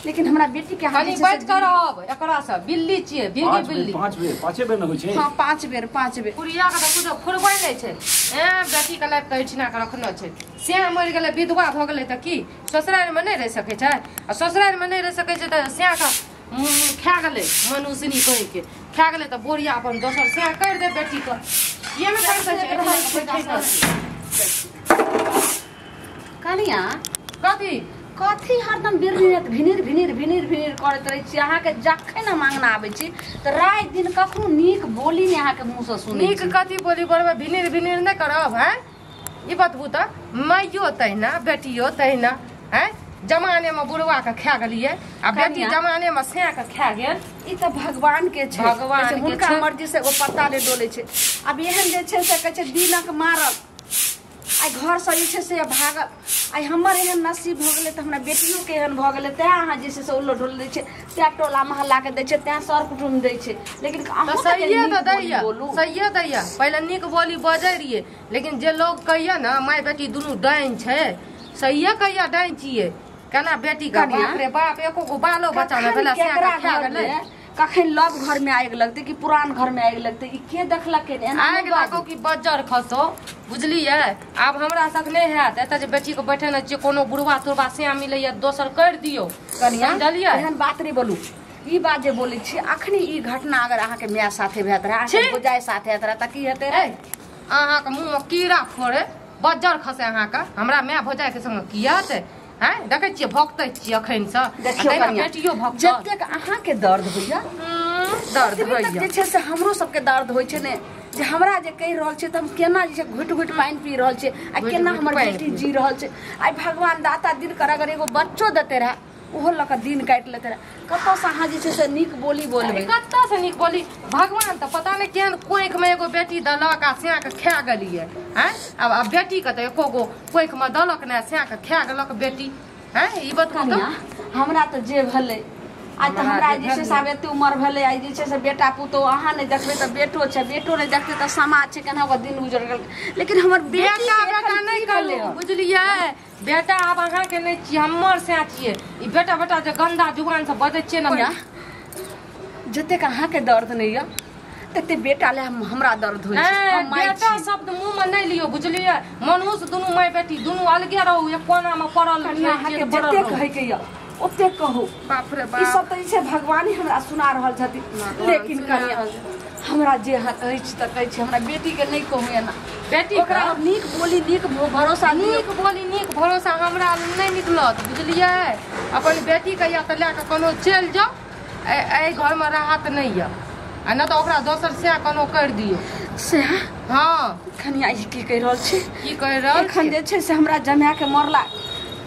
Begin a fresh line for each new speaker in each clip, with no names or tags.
लेकिन हमरा बेटी के
कनी बच कर रहब एकरा से बिल्ली छियै भीगी बिल्ली
5 बेर 5 बेर न होइ छै।
हां 5 बेर 5 बेर
कुड़िया के त कुछो फुरबै नै छै। ए बेटी के लाइफ के के रखनो छै। से मरि गेलै विधवा भ गेलै त की ससुरारि में नै रहि सकै छै? आ ससुरारि में नै रहि सकै छै त सैं के खा गेलै मनुष्यनी कहि के खा गेलै त बोरिया अपन दोसर सैं कर दे बेटी के। ये में कर सकै छै
कनिया
कथी
कथी हरदम बिरनियत भिनिर भिनिर भिनिर भिनिर करैत रहै छी। अहाँके जखन हम अङ्गना आबै छी तऽ राति दिन कखनो नीक बोली नहि अहाँके मुँहसँ सुनै।
नीक कथी बोली बोलबै? भिनिर भिनिर नहि करब। हैं ई बतबू तऽ माइयो तहिना बेटियो तहिना। हैं जमाने में बुढ़वा के खा गेलियै आ बेटी जमाने में सैं के खा गेल।
ई तऽ भगवान के छै,
भगवान के
हुनका मर्जी से एगो पत्ता नहि डोलै छै। आब एहन जे छै से कहै छै दिनक मारल आइ घरसँ जे छै से भागल। आइ हमर एहन नसीब भऽ गेलै तऽ हमरा बेटियोके एहन भऽ गेलै। तैँ अहाँ जे छै से उल्लो ढोल दै छै, तैँ टोला मोहल्लाके दै छै, तैँ सर कुटुम्ब दै छै। लेकिन
सहिए तऽ दैया, सहिए दैया। पहिले नीक बोली बजै रहियै, लेकिन जे लोग कहैया ने माय बेटी दुनू डाइन छै, सहिए कहैया डाइन छियै। केना बेटी के बाप रे बाप एको गो बालो बच्चा नहि भेलै, खा गेलै।
कखन लव घर में आगि लगतै कि पुरान घर में आगि लगतै ई के देखलकै?
आगि लागो कि बज्जर खसो, बुझलियै? आब हमरा सब नहि हैत। एतऽ जे बेटी के बैठेने छियै कोनो बुढ़वा तुड़वा सैं मिलैया दोसर कर दियौ।
समझलियै? एहन बात नहि बोलू। ई बात जे बोलै छी अखनी ई घटना अगर अहाँके माय साथे भेल रहै, अहाँके भौजाइ साथे हेत रहै तऽ की हेतै?
अहाँके मुँह मे कीड़ा फोड़े बज्जर खसे अहाँके। हमरा माय भौजाइ के संग किया हेतै? हैं देखै छियै भोगतै छियै अखनसँ।
देखियौ
बेटियो भोगतै।
जतेक अहाँके दर्द होइया
दर्द होइया
जे छै से हमरो सबके दर्द होइ छै ने। जे हमरा जे कहि रहल छै तऽ हम केना जे छै घुटि घुटि पानि पी रहल छै आ केना हमर बेटी जी रहल छै। आइ भगवान दाता दिनकर अगर एगो बच्चो देते रहए ओहो लऽ कऽ दिन काटि लेते रहए। कतऽसँ अहाँ जे छै से नीक बोली बोलबै?
कतऽसँ नीक बोली? भगवान तऽ पता नहि केहन कोखिमे एगो बेटी देलक आ सैं के खा गेलियै। आँय आब बेटीके तऽ एको गो कोखिमे देलक नहि, सैं के खा गेलक बेटी। आँय ई बतबू तऽ
हमरा तऽ जे भेलै आइ तऽ हमरा जे छै से आब एते उमर भेलै। आइ जे छै से बेटा पुतोहु अहाँ नहि देखबै तऽ बेटो छै, बेटो नहि देखतै तऽ समाज छै, केना ओकर दिन गुजर गेल। लेकिन हमर
बेटा बेटा नहि कहलू, बुझलियै? बेटा आब अहाँके नहि छियै, हमर सैं छियै। ई बेटा बेटा जे गन्दा जुबान से बजै छियै ने।
जतेक अहाँके दर्द नहि यऽ तते बेटा ले हमरा दर्द होइ छै।
बेटा शब्द मुँह में नहि लियौ, बुझलियै? मनुष्य दुनू माय बेटी दुनू अलगे रहू, एक कोना में पड़ल।
अहाँके जतेक कहैके यऽ ओतेक कहू।
बाप रे बाप,
ई सब तऽ जे छै भगवान ही हमरा सुना रहल छथिन। लेकिन कनिया हमरा जे अहाँ कहै छी तऽ कहै छी, हमरा बेटीके नहि कहू एना।
बेटी
ओकरा नीक बोली नीक भरोसा,
नीक बोली नीक भरोसा हमरा नहि निकलत, बुझलियै? अपन बेटीके या तऽ लए कऽ कोनो चलि जाउ, एहि घरमे राहत नहि यऽ। आ नहि तऽ ओकरा दोसर सएह कोनो करि दियौ।
सएह?
हँ।
कनिया ई की कहि रहल छी?
की कहि रहल?
एखन जे छै से हमरा जमाके मरला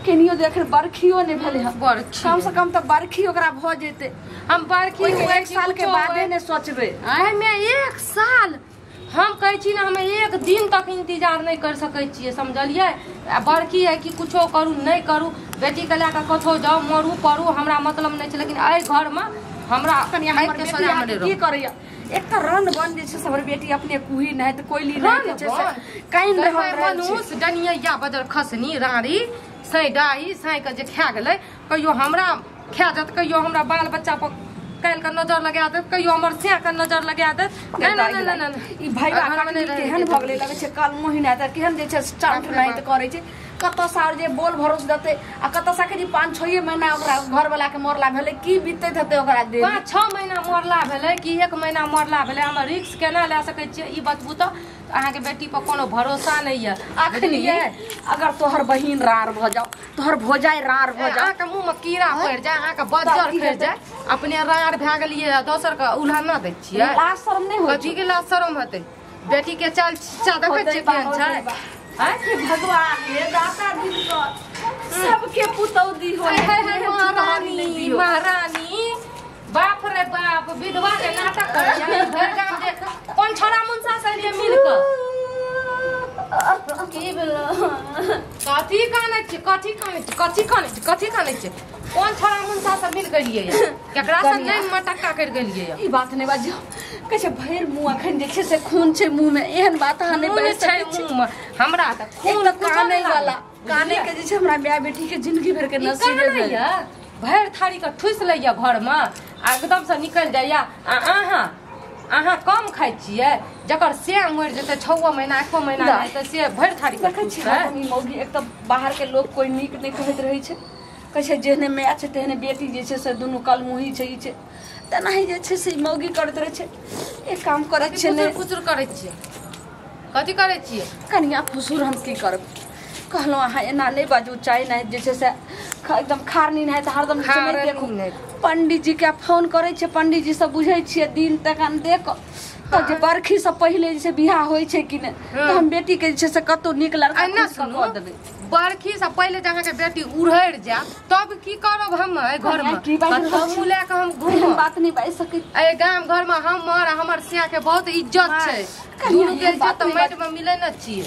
केनियो जे एखन बरखियो नहि भेलै हँ।
बरखी
कमसँ कम तऽ बरखी ओकरा भऽ जेतै।
हम बरखी
एक साल के बादे नहि सोचबै।
एहिमे एक साल हम कहै छी ने, हम एक दिन तक इंतजार नहि कर सकै छियै, समझलियै? आ बरखी है कि कुछो करू नहि करू, बेटीके लए कऽ कतहु जाउ मरू परू हमरा मतलब नहि छै। लेकिन एहि घरमे हमरा
की करैया? एक तऽ रन बन जे छै से हमर बेटी अपने कुही नहि तऽ कोयली नहि जे छै से कानि रहल
मनुष्य डनिया बजर खसनी राड़ी सैं डाही सैं के जे खा गेलै। कहियो हमरा खा जायत, कहियो हमरा बाल बच्चा पर काल्हि के नजर लगा देत, कहियो हमर सैं के नजर लगा देत।
ई भैया केहन भऽ गेलै, लगै छै कल मोहिना तऽ केहन जे छै चंठ नहि तऽ करै छै। कतऽसँ आर जे बोल भरोस देतै आ कतऽसँ कि 5-6 महीना ओकरा घरवला के मरला भेलै, की बीतैत हेतै ओकरा?
5-6 महीना मरला भेलै कि 1 महीना मरला भेलै, हम रिस्क केना लए सकै छियै? ई बतबू तऽ अहाँके बेटी पर कोनो भरोसा नहि यऽ।
अखनी अगर तोहर बहिन रार भऽ जाओ, तोहर भौजाइ रार भऽ जाओ,
अहाँके मुँह में कीड़ा पड़ि जाय, अहाँके बज्जर खसि जाय, अपने रार भए गेलियै दोसर के उल्हन दै छियै।
लाज शरम नहि होइ?
कथी के लाज शरम हेतै? बेटी के चाल देखै छियै केहन छै।
भगवान हे दाता दिनकर सबके पुतौह दी हो।
महारानी महारानी बाप रे बाप, विधवा के नाटक करैया भरि गाम जे कोन छोड़ा मुनसा से एलियै मिल कऽ।
की भेलो?
कथी कानै छी? कथी कानै छी? कथी कानै छी? कथी कानै छी? कोन छोड़ा मुनसा से मिल गेलियै? केकरा से नहि मटक्का करि गेलियै?
ई बात नहि बाजियौ। कहै छै भरि मुँह अखन जे छै से खून छै मुँह में। एहन बात अहाँ नहि बाजि
छै मुँह में। हमरा तऽ खून
कानै वाला कानै के जे छै हमरा माय बेटी के जिंदगी भर के नसीबे भेल।
भरि थारी के ठुसि लैया घरमे आ एकदमसँ निकलि जाइया। आ अहाँ अहाँ कम खाइ छियै, जकर से मरि जेतै 6 महीना 1 महीना नहि तऽ से भरि थारी के
देखै छियै। हम ई मौगी एक तऽ बाहर के लोक कोइ नीक नहि कहैत रहै छै, कहै छै जेहने माय छै तेहने बेटी जे छै से दुनू कलमुही छै ई छै, तेनाही जे छै से ई मौगी करैत रहै छै। एक काम करै छियै ने
फुसुर करै छियै, कथी करै छियै
कनिया फुसुर? हम की करब, कहलहुँ अहाँ एना नहि बाजू, चाय नहि जे छै से एकदम खारनी नहि तऽ हरदम नहि देखू। पंडित जी के फोन करै छियै, पंडित जी सब बुझै छियै दिन तखन देख तऽ जे बरखी से पहिले जे छै बियाह होइ छै कि नहि, तऽ हम बेटी के जे छै से कतौ नीक लड़का कऽ देबै।
बरखी से पहिले जे अहाँके बेटी उड़हरि जायत तब की करब हम एहि घरमे? कतहु लए कऽ हम घूमब?
बात नहि बाजि सकै।
एहि गाम घरमे हमर आ हमर सिया के बहुत इज्जत छै, दुनू के इज्जत तऽ माटिमे मिलै ने छियै।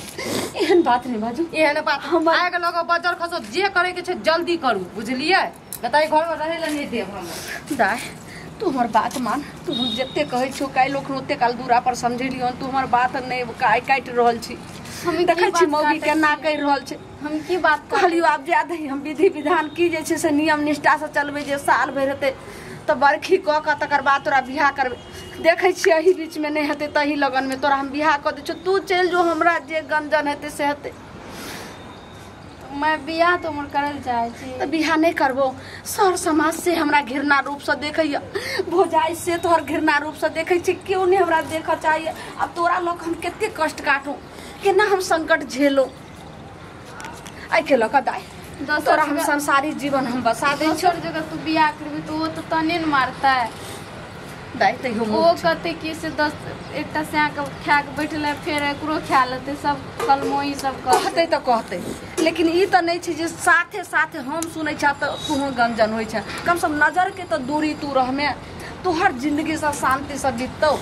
एहन बात नहि बाजू,
एहन बात आगि लगो बजर खसो, जे करे के छै जल्दी करू, बुझलियै? नहि तऽ एहि घरमे रहै लए नहि देब हम।
दाय तू हमर बात मान, तू हम जते कहै छियौ काल्हि ओखन ओते काल दूरा पर समझेलियौ, तू हमर बात नहि काटि रहल छी। हम देखै छी मौगी केना कहि रहल छै।
हम की बात
कहलियौ आब जाय दही, हम विधि विधान की जे छै से नियम निष्ठासँ चलबै, जे साल भरि हेतै तऽ बरखी कऽ कऽ तकर बाद तोरा बियाह करबै। देखै छियै एहि बीचमे नहि हेतै तही लगनमे तोरा हम बियाह कऽ दै छियौ, तू चलि जो, हमरा जे गंजन हेतै से हेतै।
मैं बियाह तो हमर करल चाहै छी।
तऽ बियाह नहि करबो? सर समाज से हमरा घृणा रूपसँ देखैया, भौजाइ से तोहर घृणा रूपसँ देखै छै, केओ नहि हमरा देखऽ चाहैया। आब तोरा लऽ कऽ हम कते कष्ट काटू, केना हम संकट झेलू। एहिके लऽ कऽ दाइ तोरा हम संसारी जीवन हम बसा दै छियौ।
दोसर जगह तू बियाह करबी तऽ ओ तऽ तने ने मारतै
दाइ, तैयो
ओ कहतै कि से 10 एकटा सैया के खा के बैठल फेर एकरो खा लेतै, सब कलमोही सब
कहतै तऽ कहतै, लेकिन ई तऽ नहि छै जे साथे साथे हम सुनै छा तऽ तूहो गंजन होइ छै। कमसँ कम नजरके तऽ दूरी तू रहमे, तोहर जिंदगी सब शांतिसँ बीततौ,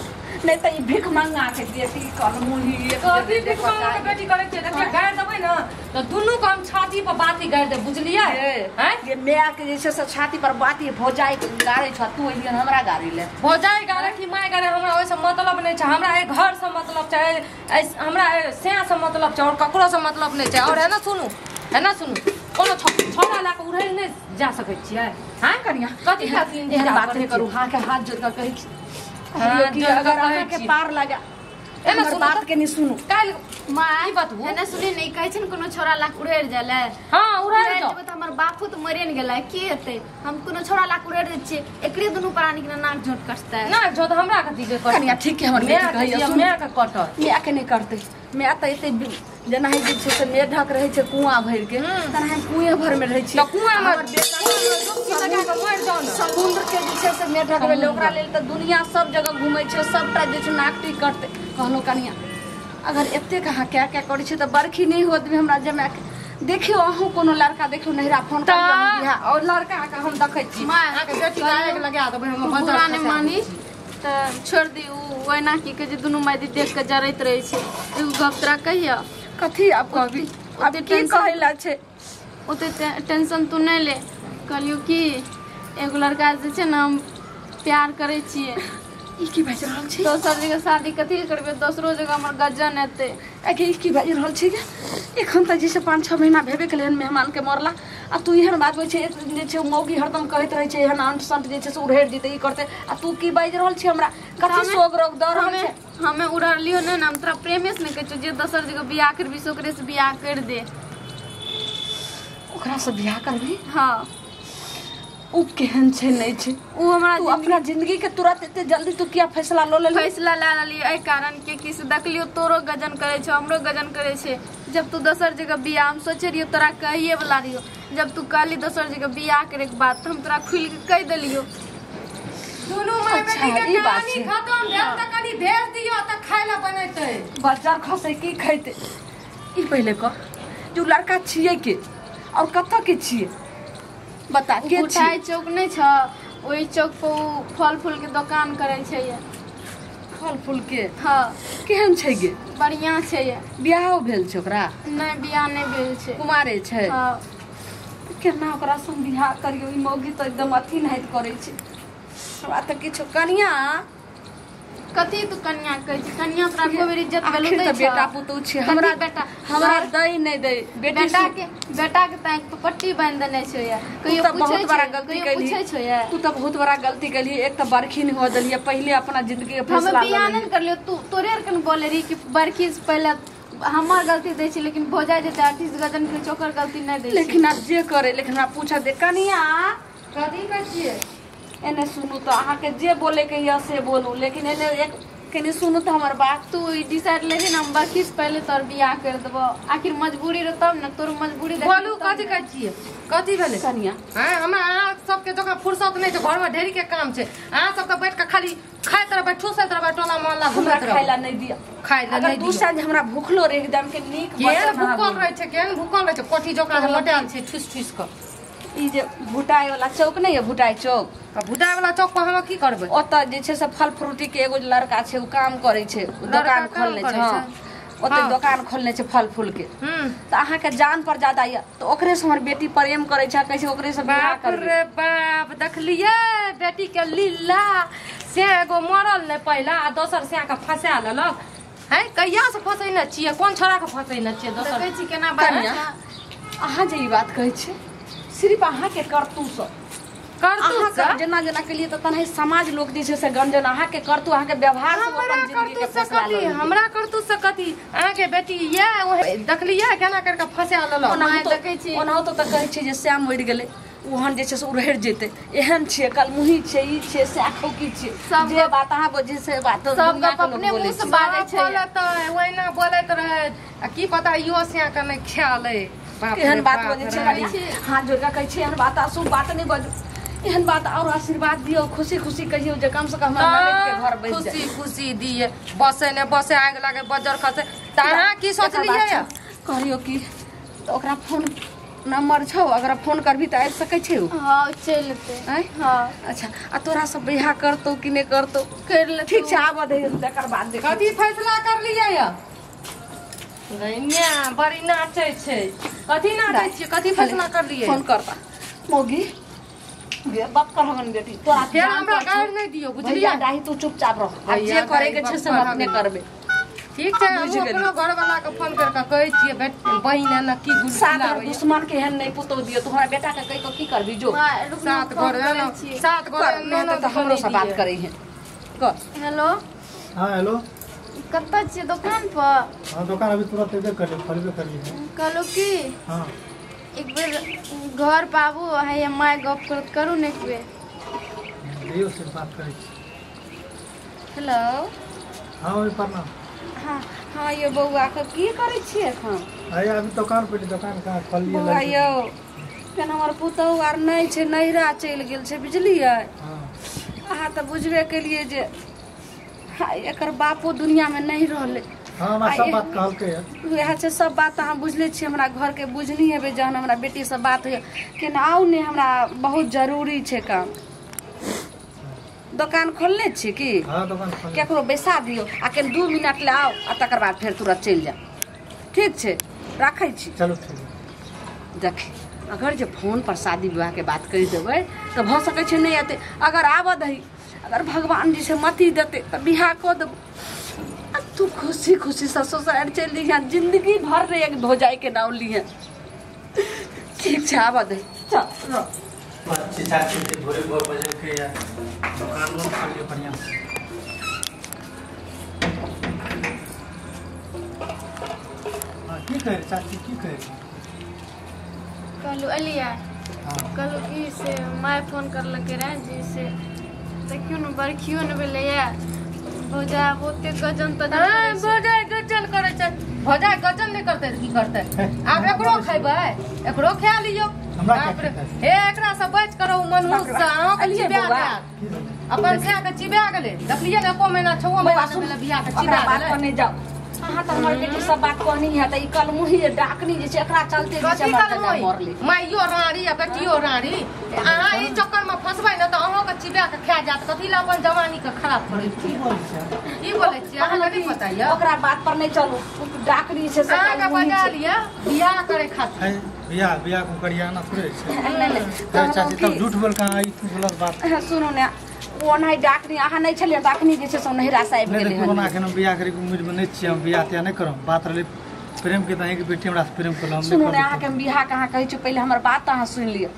नहि तऽ ई भीख मंगा के बेटी कलमुही
कथी भीख मंगा के बेटी करै छियै? देखियौ गारि देबै ने तऽ दुनू के हम छाती पर बाती गारि देब, बुझलियै?
जे माय के जे छै से छाती पर बाती भौजाइ गारै छ, तू एलियन हमरा गारै ले।
भौजाइ गारै कि माय गारै हमरा ओहिसँ मतलब नहि छै, हमरा एहि घरसँ मतलब छै, हमरा सैयासँ मतलब छै, और ककरोसँ मतलब नहि छै। और है ना सुनू, है ना सुनू, कोनो छौड़ा लए कऽ उड़ै नहि जा सकै छियै।
हाँ कनिया
कथी
एहन बात नहि करू, हाँ के हाथ जोड़ कऽ कहै छी अगर अहाँके पार लगा
एना
बात के नहीं सुनू।
काल्हि
माय बतबू एना सुनी नहीं कहै छै ने कोनो छोरा लाख उड़ेर जाले।
हां उड़ेर जाओ
तऽ हमर बापो तऽ मरे ने गेलै, की हेतै? हम कोनो छोरा लाख उड़ेर दै छियै, एकरे दुनू प्राणी के नाक झोट कटतै।
नाक झोट हमरा कथी के कटतै?
कनिया ठीक है हमर बेटी कहैया
सुन, माय के कटत,
माय के नहि करतै। माय तऽ एते जेना जे छै से मेढक रहै छै कुआं भरि के, तेना हम कुएं भर में रहै छियै।
कुआं में डुबकी लगा के मरि जाउ ने।
समुद्र के जे छै से मेढक भेलै, ओकरा लेल तऽ दुनिया सब जगह घूमै छै, सबटा जे छै नाक टीक कटतै। कहलहुँ कनिया अगर एतेक अहाँ क्या क्या करै छियै तऽ बरखी नहि होत हमरा जमाके। देखियौ अहूँ कोनो लड़का देखियौ नहिरा फोन कर
और लड़का के हम देखै छी अहाँके बेटी के आगि लगा देबै हम,
बुरा नहि मानी तऽ छोड़ि दी। ओ ओहिना की कहै छै दुनू माय देख कऽ जरैत रहै छै। एगो गप तोरा कहिया
कथी आब कहबी, आब की कहै ला छै?
ओते टेंशन तू नहि ले। कहलियौ कि एगो लड़का जे छै ने हम प्यार करै छियै।
ई की बाजि रहल छी?
दोसर जगह शादी कथी लए करबै, दोसरो जगह हमर गजन हेतै।
आगे ई की बाजि रहल छी? एखन तऽ जे छै 5-6 महीना भेबे केलै हन मेहमान के मरला, आ तू एहन बात होइ छै जे छै मौगी हरदम कहैत रहै छै एहन अंट संट जे छै से उड़ेर जेतै ई करतै, आ तू की बाजि रहल छी हमरा? कथी सोग रोग दऽ रहल छै?
हमे उड़लियो नहि ने, हम तोरा प्रेमे से नहि कहै छियौ, जे दोसर जगह बियाह करबी से ओकरे से बियाह करि दे।
ओकरा से बियाह करबी?
हाँ।
उ केहन छै नहि छै
उ हमरा?
तू अपना जिंदगी के तुरंत एते जल्दी तू किया फैसला लऽ लेली?
फैसला लए लेलियै एहि कारण के कि से देखलियौ तोरो गजन करै छौ हमरो गजन करै छै। जब तू दोसर जगह बियाह, हम सोचै रहियौ तोरा कहिए वाला रहियौ, जब तू कहली दोसर जगह बियाह करे के बात तऽ हम तोरा खुलि के कहि देलियौ।
दुनू माय बेटी के कहानी खत्म भेल तऽ कनी भेज दियौ तऽ खाय लए बनेतै।
बजार खसै की खैतै ई पहिले कह, जो लड़का छियै के और कतऽ के छियै बता? के
छी? चौक नहि छ ओहि चौक पर ओ फल फूल के दोकान करै छै।
फल फूल के?
हाँ।
केहन छै गे?
बढ़िया छै।
बियाहो भेल छै ओकरा?
नहि बियाह नहि भेल छै,
कुमारे छै।
हाँ।
केना ओकरा संग बियाह करियौ? ई मौगी तऽ एकदम अथी नाहित करै छै। हमरा तऽ किछु कनिया
कथी तू कन्या कहै छी? कन्या तोरा एको बेर इज्जत वैल्यू दै
तऽ
छौ?
बेटा पुतहु छै हमरा,
बेटा
हमरा दै नहि दै बेटी।
बेटा के ताकि पर पट्टी बान्हि देने छौ या
तू
कहियो
तऽ
पूछै
बहुत बड़ा
छौ?
गलती
कहियो
कैली।
पूछै छौ या?
तू तऽ बहुत बड़ा गलती कैली। एक तऽ बरखी नहि हुअ देलियै, पहिले अपना जिंदगी के
हम
फैसला लऽ
बियाह
लेलियै।
नहि करलियो, तू तोरे आर के ने बोले रही कि बरखी से पहिले हमर गलती दै छी, लेकिन भौजाइ जेतै 38 गजन के ओकर गलती नहि दै छी।
लेकिन आब जे करे, लेकिन हमरा पूछऽ दे कनिया।
कथी कहै छियै?
एने सुनू तऽ, अहाँके जे बोले के यऽ से बोलू, लेकिन एने एक कनि सुनू तऽ हमर बात।
तू ई डिसाइड लेबही ने, हम बरखी से पहिले तोर बियाह कर देबो। आखिर मजबूरी रह तब ने, तोर मजबूरी देखबी
बोलू।
तब
कथी
ने।
कहै छियै? कथी भेलै?
कनिया।
हैं, हमरा अहाँ सबके जकाँ फुर्सत नहि छै। घरमे ढेरी के काम छै। अहाँ सबके बैठ के खाली खाइत रहबै, ठूसैत रहबै, टोला मोहल्ला
हमरा
घुमैत
खाय
रहबै।
ला नहि दिअ।
खाय ला
अगर
नहि
दू
दिअ।
साँझ हमरा भूखलो रहि एकदम के नीक
केहन
वचन अहाँ
भूखल
बोलू।
रहै छै, केहन भूखल रहै छै, कोठी जकाँ जे मोटायल छै ठुसि ठुसि कऽ।
ई जे भुटाइ वाला चौक नहि यऽ, भुटाइ चौक?
आ भुटाइ वाला चौक पर हम की करबै?
ओतऽ जे छै से फल फ्रूटी के एगो लड़का छै, ओ काम करै छै, ओ
लड़का
दोकान
काम
खोलने छै।
करै
हँ,
छै?
ओतऽ
हँ।
दोकान खोलने छै फल फूल के। तऽ अहाँके जान पर ज्यादा यऽ तऽ ओकरे से हमर बेटी प्रेम करै छै, कहै छै ओकरे से बियाह
बाप
करबै।
रे बाप, देखलियै बेटी के लीला? से एगो मरल नहि पहिला आ दोसर से के फंसा लेलक है। कहिया से फंसैने छियै? कोन छोड़ा के फंसैने छियै दोसर?
देखै छी केना बाजै
कनिया,
छै।
अहाँ जे ई बात कहै छियै, सिर्फ अहाँके करतूसँ।
करतूत
अहाँ जेना जेना केलियै तऽ तेनाही समाज लोक जे छै से गंजन अहाँके करतू, अहाँके व्यवहार से ओ
हमरा
अपन जिंदगी के
करतूत से
फैसला
कथी?
लऽ लेलकै।
हमरा करतूत से कथी? अहाँके बेटी ये देखलियै केना करि कऽ फंसा लेलक?
ओनाहितो
देखै छी।
ओनाहितो तऽ कहै छै जे श्याम मरि गेलै, ओहन जे छै से उड़हरि जेतै। एहन छियै, कलमुही छियै, ई छियै, सएह खौकी छियै।
सब
जे बात अहाँ बजै से बात
सब
दुनिया
गप
के लोक
अपने
बोलै
मुँह से
छै।
बाजै छै।
बोलत ओहिना बोलैत रहै आ की पता इहो सिया के नहि ख्याल अइ। बाप रे
एहन बात
बाप
बजै छै
रे।
कनिया, हाथ जोड़ कऽ कहै छै, एहन बात अशुभ बात नहि बजू, एहन बात और आशीर्वाद दियौ, खुशी खुशी कहियौ जे कम से कम हमरा ननद के घर बसि जाय।
खुशी खुशी दिए, बसे ने बसे, आगि लागे बजर खसे तऽ अहाँ की सोचलियै?
एकर बात छै, कहलियौ कि तऽ ओकरा फोन नंबर छौ? अगर फोन करबही तऽ आबि सकै छै ओ?
हँ, चलि एतै।
आँय?
हँ।
अच्छा, आ तोरा सब बियाह करतौ कि नहि करतौ?
करि लेतौ।
ठीक छै, आबऽ दे, तकर बाद देखै।
कथी फैसला करलियै या गैया? बड़ी नाचै छै। कथी नाचै छियै? कथी फैसला करलियै?
फोन करता मौगी गे बाप करहन बेटी तोरा
फेर
जान
हमरा
पर छौ।
गारि नहि दियौ, बुझलियै?
भैया डाही, तू चुपचाप रह आ
भैया
जे करे के
डाही,
छै से हम
बाप
अपने
करहन।
करबै।
ठीक छै।
बुझि
हमहूँ
गेलियै।
अपनो घरवाला के फोन करि कऽ कहै छियै, बहिन एना की
सात घर
गुलगुलाबैया।
दुश्मन के एहन नहि पुतहु दियौ। तू हमरा बेटा के कहि कऽ की करबी जो।
माँ, रुक ना,
सात
फोन
घर
करै
एना
छियै।
सात घर
कर नहि तऽ हमरो से बात करै है, कर।
हेलो।
हाँ, हेलो।
कतऽ छियै? दोकान पर?
हाँ, दुकान अभी तुरंत अयबे करलियै, खोलबे करलियै।
कहलहुँ कि
हाँ।
एक बेर घर पर आबू है, माय गप करत, करू ने एक बेर।
दियौ से बात करै छी।
हेलो।
हाँ मम्मी, प्रणाम।
हाँ हाँ यौ बौआ, के की करै छियै एखन?
अरे, अभी दुकान पर, दुकान कहाँ खोललियै।
बौआ
लागि
यौ, केना हमर पुतहु आर नहि छै, नैहरा चलि गेल छै, बुझलियै?
हाँ।
अहाँ तऽ बुझबे केलियै जे हाँ, एकर बापो दुनियामे नहि रहलै।
हाँ, हमरा सब बात कहलकै हँ।
उएह छै, सब बात अहाँ बुझले छियै, हमरा घरके बुझनी हेबै। जहन हमरा बेटीसँ बात होइए केना आउ ने, हमरा बहुत जरूरी छै काम। दोकान खोलने छी की?
हाँ, दुकान खोलने।
केकरो बैसा दियौ आ कनि 2 मिनट ले आउ आ तकर बाद फेर तुरंत चलि जाउ। ठीक छै, राखै छी।
चलो, ठीक है।
देखी, अगर जे फोन पर शादी विवाहके बात कहि देबै तऽ भऽ सकै छै नहि एतै। अगर आबऽ दही, अगर भगवान जी से मति देतै तऽ बियाह कऽ देबो आ तू खुशी खुशी से ससुरारि चलि जइहें, जिंदगी भर रे एक भौजाई के नाम लिहें। ठीक छै, आबऽ दही, चल रह।
बात चाची के भोरे भोर बजे के या दुकान बंद खोलिए बढ़िया से। हाँ, की कहै चाची, की कहै?
कहलहुँ एलियै।
हाँ।
कहलहुँ कि से my phone करलकै रहए जी से देखियौ ने, बरखियो ने भेलैए, भौजा बहुते गजन तजन
हाँ,
करै छै।
भौजाइ गजन करै छै। भौजाइ गजन नहि करतै तऽ की करतै? आब एकरो खैबै, एकरो खा लियौ।
हमरा
बाप रे
क्या?
हे, एकरा से बच करो, मनहूस से अहाँके
एलियै
चिबा
बौआ?
जायत।
की भेलै?
अपन खा के चिबा गेलै। देखलियै ने, एको महीना छओ
बौआ,
महीना
सुन,
नहि भेलै बियाह के,
ओकरा
चिबा
बात
गेलै।
पर नहि जाउ। अहाँ तऽ हमर बेटी सब बात कहनी है तऽ ई कलमुही जे डाकनी जे छै, एकरा चलते जे छै
कथी
हमर चाचा
करबै?
मरलै।
माइयो राड़ी आ बेटियो राड़ी। अहाँ ई चक्कर में फंसबै ने तऽ अहाँके चिबा के खा जायत। कथी लए अपन जवानी के खराब करै
की
छियै?
बोलै छै?
की बोलै छियै? अहाँके नहि पता यऽ?
ओकरा बात पर नहि चलू, ओ डाकनी छै से
अहाँके
कलमुही
बजा
छै।
लिअ बियाह करै खातिर।
है, बियाह बियाह को करियाना थोड़े छै।
नहि नहि
है, चाची
कहलहुँ
तब
कि
झूठ बोल कहाँ ई तू बोलत बात।
हाँ, सुनू ने, ओनाहि डाकनी अहाँ नहि छलियै तऽ अखनी जे छै से नहिरा से आबि गेलै हन।
ओना एखन हम बियाह करे के उम्र में नहीं छियै, हम बियाह तियाह नहीं करब। बात रहलै प्रेम के, तऽ अहींके बेटी हमरा से प्रेम करल, हम
सुनू
नहि
ने, अहाँके हम बियाह कहाँ कहै छी, पहिले हमर बात अहाँ सुनि लिअ।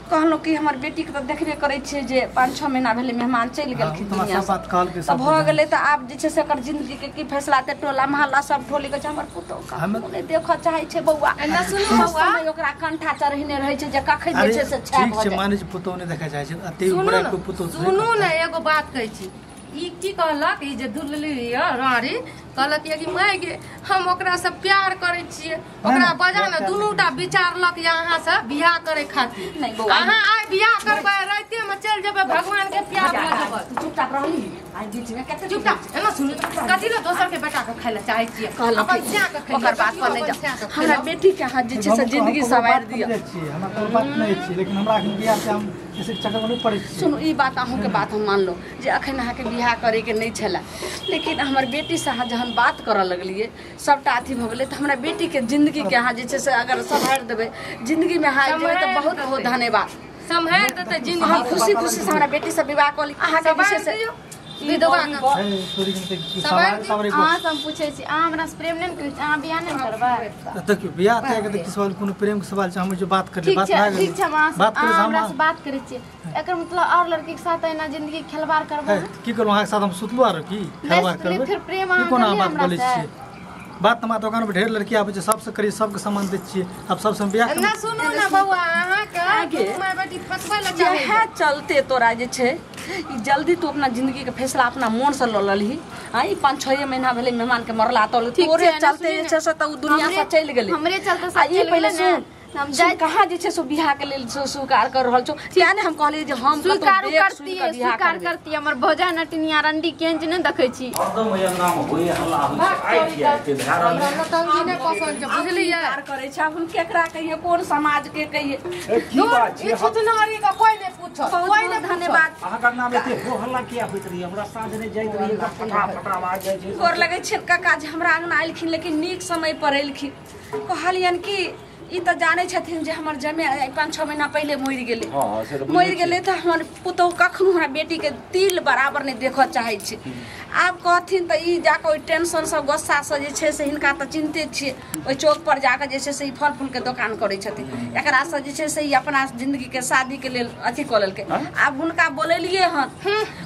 कहलहुँ कि हमर बेटीके तऽ देखबे करै छियै जे 5-6 महीना भेलै मेहमान चलि गेलखिन
करब।
दुनिया
सब बात कहलकै
तऽ
सब
भऽ गेलै। तऽ आब जे छै से एकर जिंदगीके की फैसला तऽ टोला मोहल्ला सब ठोली कहै छै हमर पुतहु कखनो नहि देखऽ चाहै छै बौआ।
एना सुनू बौआ,
समय ओकरा कंठा चढ़ेने रहै छै जे कखन जे
अरे
छै से छाप
ठीक
भऽ
छै,
जाय।
मानै छी पुतहु नहि देखै चाहै छै, अते
सुनू
उम्र
ने,
के पुतहु
सुनू ने, एगो बात कहै छी। ई की कहलक, ई जे दुलली यऽ राड़ी कहलक यऽ कि माय गे हम ओकरा से प्यार करै छियै, ओकरा बजा ने दुनूटा विचारलक यऽ अहाँ से बियाह करे खातिर।
नहि बौआ,
अहाँ आइ बियाह करबै राइते में चलि जेबै भगवान के प्यार भऽ जेबै।
तू चुपचाप रहली आइ बीच में कते
चुपचाप एना सुनू, कथी लए दोसर के बेटा के खाय लए चाहै छियै?
कहलक
अपन स्या के खैलियै,
ओकर बात पर नहि
अपन स्या
जाउ।
के
हमरा
खैलहुँ।
बेटी के अहाँ जे छै से जिंदगी सवारि दिअ।
हमरा कोनो बात नहि छी, लेकिन हमरा एखन बियाह से हम ऐसे चक्कर में नहीं पड़ै छी।
सुनू, ई बात अहूँके बात हम मानलहुँ जे अखन अहाँके बियाह करैके नहि छलै, लेकिन हमर बेटीसँ अहाँ जहन बात करऽ लगलियै सबटा अथी भऽ गेलै तऽ हमरा बेटीके जिंदगीके अहाँ जे छै से अगर सम्हारि देबै, जिंदगीमे अहाँ आबि जेबै तऽ बहुत बहुत धन्यवाद।
सम्हारि देतै जिंदगी।
अहाँ खुशी खुशी से हमरा बेटीसँ विवाह कऽ ली। अहाँके जे छै से
सम्हारि दियौ विधवा के।
हे, तोरी के तऽ सवार सवार
अहाँ से हम पूछै छी, अहाँ हमरा से प्रेम नहि ने करै छी, अहाँ बियाह नहि ने करबै?
देखियौ बियाह तियाह के तऽ की सवाल, कोनो प्रेम के सवाल छै? हम जे बात करलियै
ठीक
बात
छै,
भए
ठीक छै, हम
गेलै,
अहाँ से
बात करै
अहाँ
से
हमरा
हम
से बात करै छियै, एकर मतलब और लड़की के साथ एना जिंदगी के खेलवाड़ करबै?
हे, की करू अहाँके साथ हम सुतलहुँ आरो की खेलवाड़
सुतली,
करबै?
फिर प्रेम
ई
अहाँ
कोना
करलियै
बात
हमरा
बोलै
से?
छियै? बात तऽ हमरा दोकान पर ढेर लड़की आबै छै, सबसँ करियै, सबके सामान दै छियै, आब सबसँ हम बियाह
ना सुनू ने बौआ, अहाँके
आगे।
दुनू माय बेटी फसबै लए चाहै।
इएह चलते तोरा जे छै ई जल्दी तू अपना जिंदगी के फैसला अपना मोन से लऽ लेलही। आ ई 5-6 महीना भेलै मेहमान के मरला तऽ
ठीक
तोरे
छै, एना
चलते
सुनी
जे
ने।
छै से तऽ ओ दुनिया से चलि गेलै।
हमरे चलते
आ
सब
ई
चलि
पहिले
गेलै ने।
सुन,
हम
सुन
जाइ
कहाँ जे छै से बियाह के लेल स्वीकार कर रहल छौ, तें ने हम कहलियै जे हम कतौ
स्वीकार
देख सुनि
करतियै,
कऽ बियाह
स्वीकार
करबै।
करतियै। हमर भौजा नटिनिया रंडी केहन छै नहि देखै छी।
हरदम ओहि अंगनामे होय हल्ला होइ छै, आइ किया एते भए रहल
हमरा
छै?
नौटंकी नहि पसन्द छै, बुझलियै?
स्वीकार करै छै, आब हम केकरा कहियै, कोन समाज के कहियै?
ए, की
दूर,
बात
ई
छै?
छुछुनरी के कोइ नहि पूछत,
बहुत
कोइ
बहुत
नहि पूछत।
धन्यवाद।
अहाँके अंगनामे एते हो हल्ला किया होइत रहै? हमरा साँझ नहि जाइत रहियै तऽ फटा फटा आवाज जाइ छै।
गोर लगै छियनि काका जे हमरा अंगना एलखिन, लेकिन नीक समय पर एलखिन। कहलियनि कि ई तऽ जानै छथिन जे हमर जमे 5-6 महीना पहिले मरि गेलै।
हँ, से तऽ बुझै
मरि गेलै तऽ हमर पुतहु कखनो हमरा बेटीके तिल बराबर नहि देखऽ चाहै छै। आब कहथिन तऽ ई जाकऽ ओहि टेंशनसँ गुस्सासँ जे छै से हिनका तऽ चिन्ते छियै, ओहि चौकपर जाकऽ जे छै से ई फल फूलके दोकान करै छथिन, एकरासँ जे छै से ई अपना जिंदगीके शादीके लेल अथी कऽ लेलकै। आब हुनका बोलेलियै हन,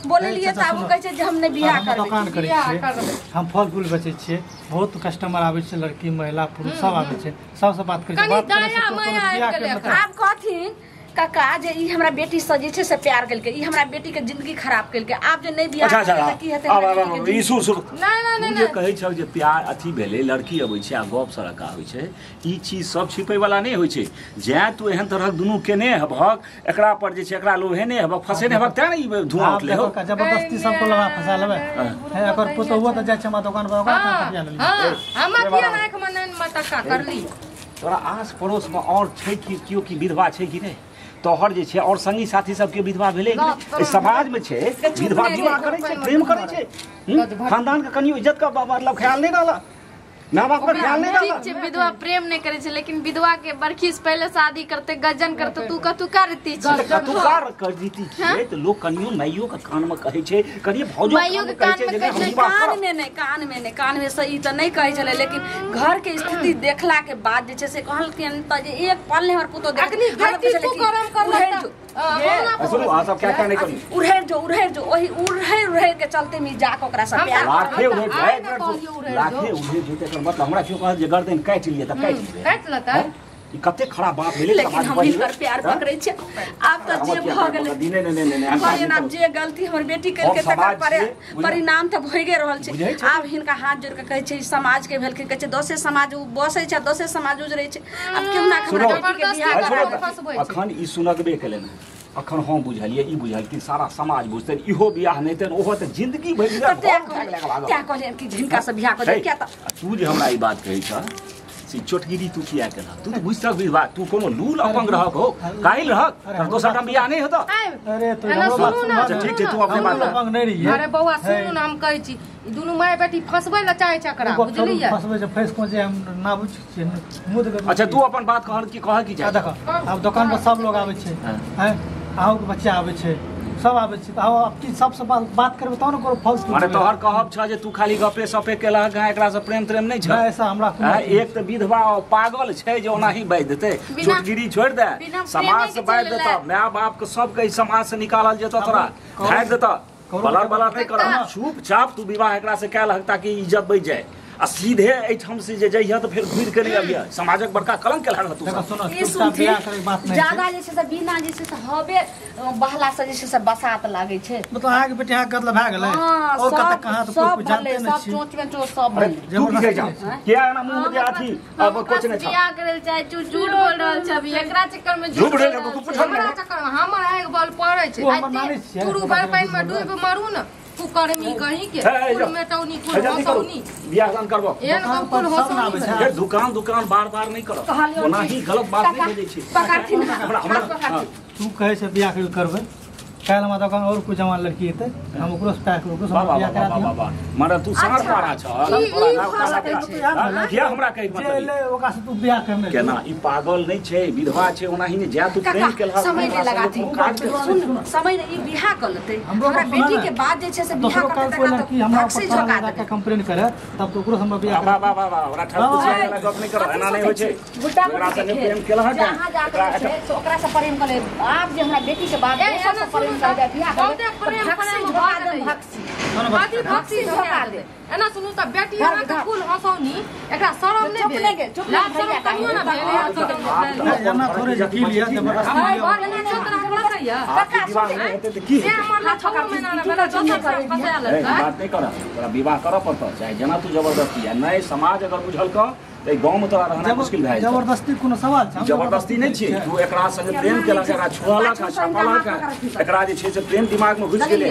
बोलेलियै तऽ आब ओ कहै छै जे हम नहि बियाह
हम
करबै।
दोकान करै
बियाह
छियै,
करबै।
हम फल फूल बेचै छियै, बहुत कस्टमर आबै छै, लड़की महिला पुरुष सब आबै छै, सबसँ बात करै छियै।
कनी
बात करै
दया
से
माया
कोनो
आबि
बियाह के
गेलै
मतलब
आब कहथिन काका जे ई हमरा बेटी से जे छै से प्यार केलकै, ई हमरा बेटी के जिंदगी खराब केलकै, आब जे नहि बियाह
अच्छा अच्छा,
करबै तऽ की हेतै
आब
हमरा
आब
बेटी के
आब, ई
जिंदगी?
सुन सुन,
नहि नहि
तू
नहि
जे कहै छौ जे प्यार अथी भेलै, लड़की अबै छै आ गप सड़का होइ छै, ई चीज सब छिपै वाला नहि होइ छै। जैं तू एहन तरहक दुनू केने हेबहक, एकरा पर जे छै एकरा लोहेने हेबहक, फसेने हेबहक, तें ने ई धुआं
आब
उठलै हौ।
देखो, जबरदस्ती सबको लगा फंसा लेबै। हे, एकर पुतहुओ तऽ जाइ छै हमरा दोकान पर, ओकरा कहाँ
हँ
पटिया लेलियै?
हँ, हमरा किया आँखि मे नैन मटक्का करली?
तोरा आस पड़ोस में और छै कि केओ की विधवा छै कि नहि? तोहर जे छै और संगी साथी सबके विधवा भेलै कि नहि? एहि समाज में छै विधवा विवाह करै छै, प्रेम करै छै, खानदान के कनियो इज्जत का मतलब ख्याल नहि रहल, माय बाप का ख्याल नहीं
ठीक
रहल।
छै, विधवा प्रेम नहि करै छै, लेकिन विधवा के बरखी से पहिले शादी करते, गजन करते, तू कतु करती छी?
तऽ कतुकार कर रीति छियै तऽ लोक कनियो माइयो के कान में कहै छै, कनियो भौजो
माइयो
के कान में
के
कहै छै जे
कान में
हम विवाह
कान
करब।
में नहि, कान में नहि, कान में से ई तऽ नहि कहै छलै, लेकिन घर के स्थिति देखला के बाद जे छै से कहलखिन तऽ जे एक पल नहि हमर पुतहु देख-
अखनी
हमरा
बेटी
पुछलकै
तू
कि
करम करलक
उड़ैर
तऽ,
जो।
हमरा
आ सुनू, अहाँ सब क्या क्या नहि करी।
उड़ैर जो, उड़ैर जो, ओही उड़ैर उड़ैर के चलते में जाके ओकरा से
हम
प्यार
लाखे
हम
उड़े
तऽ
जाय,
आइ ने कहलियौ उड़ैर जो।
लाखे उड़े जो, एकर मतलब हमरा केओ कहत जे गर्दन काटि लिअ तऽ काटि लेबै।
काटि लेतै।
ई कते खराब बात भेलै
लेकिन
समाज
हम
पहिल।
हिनकर प्यार
हँ?
पकड़ै छियै। आब तऽ जे
हमर किया
भऽ
प्यार
गेलै
पकड़? नहीं, नहीं, नहीं, नहीं, हम
कहलियनि आब
नहीं
जे गलती हमर बेटी केलकै
हम
तकर
समाज छियै, बुझलियै?
परिणाम तऽ भोगे रहल छै।
बुझै छै।
आब हिनका हाथ जोड़ि कऽ कहै छै ई समाज के भेलखिन, कहै छै दोसे समाज उ बसै छै, दोसे समाज उजरै छै। आब केहुना के हमरा
सुनो।
बेटी के बियाह
आइ सुनो
करा
तऽ,
फसबै छै।
अखन ई सुनकबे केलनि हँ, अखन हम बुझलियै, ई बुझलखिन, सारा समाज बुझतनि, इहो बियाह नहि हेतनि, ओहो तऽ जिंदगी भरि
तऽ
घर
तें
उठा के लए कऽ भागल।
तें कहलियनि कि हिनका से बियाह कऽ दे,
हे,
किया तऽ
आ तू जे हमरा ई बात कहै छह से चोटगिरी तू किया केलह? तू तऽ बुझि सकबिही बात, तू कोनो लूल अपंग रहक हो, काहिल रहक,
अरे
तर दोसर ठाम बियाह नहि हेतऽ।
अरे तो
एना
हमरो बात
सुनू
सुन
ने,
अच्छा, ठीक छै, तू अपने
हमरो
बात
लपंग नहि रहियै।
अरे बौआ सुनू ने, हम कहै छी ई दुनू माय बेटी फसबै लए चाहै छै एकरा, बुझलियै?
फसबै छै, फँसि कोन छै, हम ना बुझै छियै, मुँह देखै
अच्छा, तू अपन बात कहल की कहऽ की
आ
चाहै?
देखो, आब दोकान पर सब लोग आबै छै,
हँ।
हैं, अहूँके बच्चा आबै छै, सब आबै छै तऽ आब की सबसँ बात करबै तब ने कोनो फॉल्स।
माने तोहर कहब छ जे तू खाली गपे सपे केलहक हँ, एकरा से प्रेम त्रेम नहि छ?
ऐसा हमरा
एक तऽ विधवा पागल छै जे ओनाही बाजि देतै, छोटगिरी छोड़ि दे, समाज से बाजि देतऽ, माय बाप के सबके समाज से निकालल जेतऽ, तोरा झाड़ि देतऽ, बलर बलर नहि कर, चुपचाप तू विवाह एकरा से कए लहक ताकि इज्जत बचि जाए। आ सीधे एहिठाम से जे जइह तऽ फेर घुरि के नहि अबिह, समाजक बड़का कलंक केलहक तू।
ज्यादा जे छै से बिना जे छै से हवे बहला से जे छै से बसात लागै छै।
मतलब अहाँके बेटी अहाँके गदला भए गेलै और कतऽ कहाँ तऽ कोइ जानते नहि
सब चोंच में चोंच सब भेलै।
तू की कहै छौ किया एना मुँह में जे अथी अब कुछ नहि छौ?
बियाह करै लए चाहै छी, झूठ बोल रहल छै अभी, एकरा चक्कर में
झूठ बोल रहल तू पूछल
हमरा चक्कर में हमर आँखि बल पड़ै छै। चूरू भर पानि में डूबि मरू न कुकर्मी कहीं के कुल मेटौनी कुल हसौनी
बियाह दान करबो
एहन कुल हसौनी।
फेर दुकान दुकान बार बार नहीं करब, ओना ही गलत बात नहीं बजै छी।
पकड़थिन
हमरा
तू कहै छै बियाह करबै, काल्हि हमरा दोकान और कोइ जवान लड़की एतै हम ओकरो से प्यार करबै, ओकरो से बियाह करा दिहऽ।
माने तू सार पारा छ किया हमरा कहै मतलब
जे ले ओकरा से तू बियाह करने
केना? ई पागल नहीं छै, विधवा छै, ओना ही ने जा तू प्रेम केलहक
समय नहीं लगाथिन। सुन समय ई बियाह कर लेतै हमरा बेटी के बाद जे छै से बियाह करतै
त हमरा भक्सी झोका देतै, कंप्लेन करे तब तो ओकरो से हमरा बियाह।
वाह वाह वाह हमरा ठाकुर जी वाला गप नहीं कर, एना नहीं होइ छै।
गुड्डा गुड्डी
प्रेम केलहक
जहां जा के छै से ओकरा से प्रेम कर ले। आब जे हमरा बेटी के बाद दोसर से प्रेम कर दे बियाह कर
भक्सी झोका दे। एना सुनू त बेटी अहाँ के कुल हसौनी एकरा शरम नहि भेल, लाज शरम कहियो ना भेल।
एना थोड़े जे की लिया जबरदस्ती
काका
विवाह नहि हेतै तऽ की
से हमर ला 6 महीना ना भेल, दोसर से फसा लेलकै।
बात नहि कर, तोरा विवाह करऽ पड़तौ चाहे जेना तू जबरदस्ती आ नहि समाज अगर बुझल कऽ तऽ गाँव में तोरा रहना मुश्किल भए जेतौ।
जबरदस्ती कोनो सवाल छै?
जबरदस्ती नहि छियै, तू एकरा संगे प्रेम केलक, एकरा छुअलक आ छपलक, एकरा जे छै से प्रेम दिमाग में घुसि गेलै।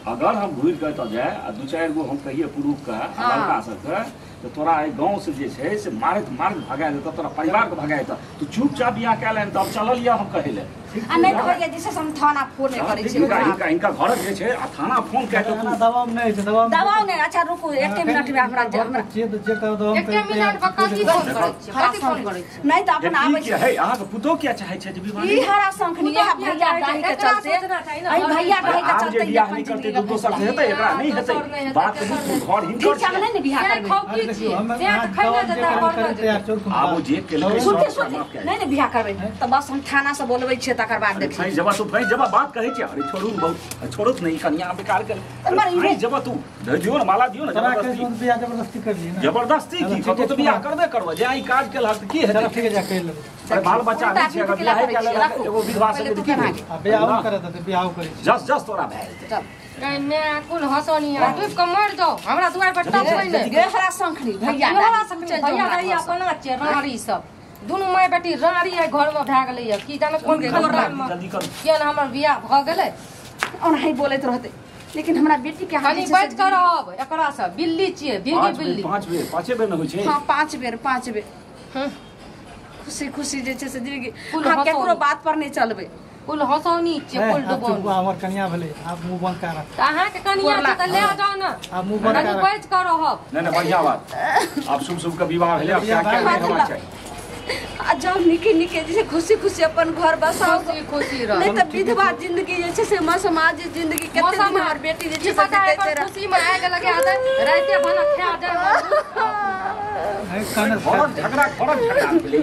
अगर हम घुरि के एतऽ जाय आ दू चारि गो हम कहिए पुरुषके लड़का सबके तऽ तोरा एहि गाँव से जे छै से मारैत मारैत भगा देतौ, तोरा परिवारके भगा देतौ। तू चुपचाप बियाह कए ले तब चलल यऽ हम कहै लए।
आ नहि तऽ होइए जे छै से हम थाना फोन नहि करै छी।
हिनका घरक जे छै आ थाना फोन कए के
दबाव नहि छै,
दबाव नहि। अच्छा रुकू एक मिनट में हमरा
जे जे कहो दबाव
एक मिनट पर कथी फोन करै छी, कथी फोन करै छी?
नहि तऽ अपन आबै
छै। हे अहाँके पुतोह किया चाहै छै जे विवाह?
ई हरा शंखनी इएह भैया दाही के चलते, एहि भैया दाही के
आब जे
चलते
बियाह नहि करतै तऽ दोसर से हेतै, एकरा नहि हेतै। बात बुझू, घर हिनकर
ठीक छै, हम नहि ने बियाह करबै।
से तऽ खैले जेतै घर जेतै।
आब ओ जे केलकै
सुनते नहि ने बियाह करबै तऽ बस हम थाना से बोलबै छियै तकर बाद देखै
फँसि जेबा तू, फँसि जेबा। बात कहै छियै, अरे छोड़ू बहुत छोड़ू नहि, कनिया बेकार कर फँसि जेबा तू। दियौ ने माला दियौ ने, जबरदस्ती
बियाह जबरदस्ती कर लियै ना।
जबरदस्ती की कतौ तऽ बियाह करबे करबै, जे ई काज केलहक तऽ की हेतै?
ठीक है जा कर लेबै।
अरे बाल बच्चा नहि छै, अगर बियाह कए लेलक एगो विधवा से तऽ की भेल?
आ बियाह करत तऽ बियाह करै छी।
जस जस तोरा भए जेतै।
मैं कुल हसौनी डूब के मर जाओ, हमरा दुआर पर टपबै नहि।
हरा शंखनी भैया
भैया दाही अपना छियै राड़ी सब दुनू my बेटी राड़ी है घर में भए गेलै। की जाने कोन
जल्दी करू
किया ने हमर बियाह भऽ गेलै।
ओनाही बोलैत रहतै लेकिन हमरा बेटी के
कनी बचि कऽ रहब एकरा से। बिल्ली छियै, भीगी बिल्ली।
पाँच बेर पाँचे बेर ने होइ छै।
हाँ पाँच बेर, पाँच बेर खुशी खुशी जे छै से जिंदगी। अहाँ केकरो बात पर नहि चलबै।
कुल हसौनी छियै, कुल डुबौनी।
हमर कनिया भेलै, आब मुँह बंद कर।
तऽ अहाँके कनिया छै तऽ ले जाउ ने,
आब मुँह बंद
कर, बचि कऽ रहब।
नहि नहि बढ़िया बात, आब शुभ शुभ के विवाह भेलै, आब क्या क्या नहि होना चाही।
आ जाउ निके निके जे छै खुशी खुशी अपन घर बसाउ,
खुशी खुशी रह।
नहि तऽ विधवा जिंदगी जे छै से समाज जिंदगी कते दिन हमर बेटी जे छै से बितैत रहै।
खुशी में आगि लगा दे, राते भना खा जाय।
झगड़ा घरक झगड़ा भेलै।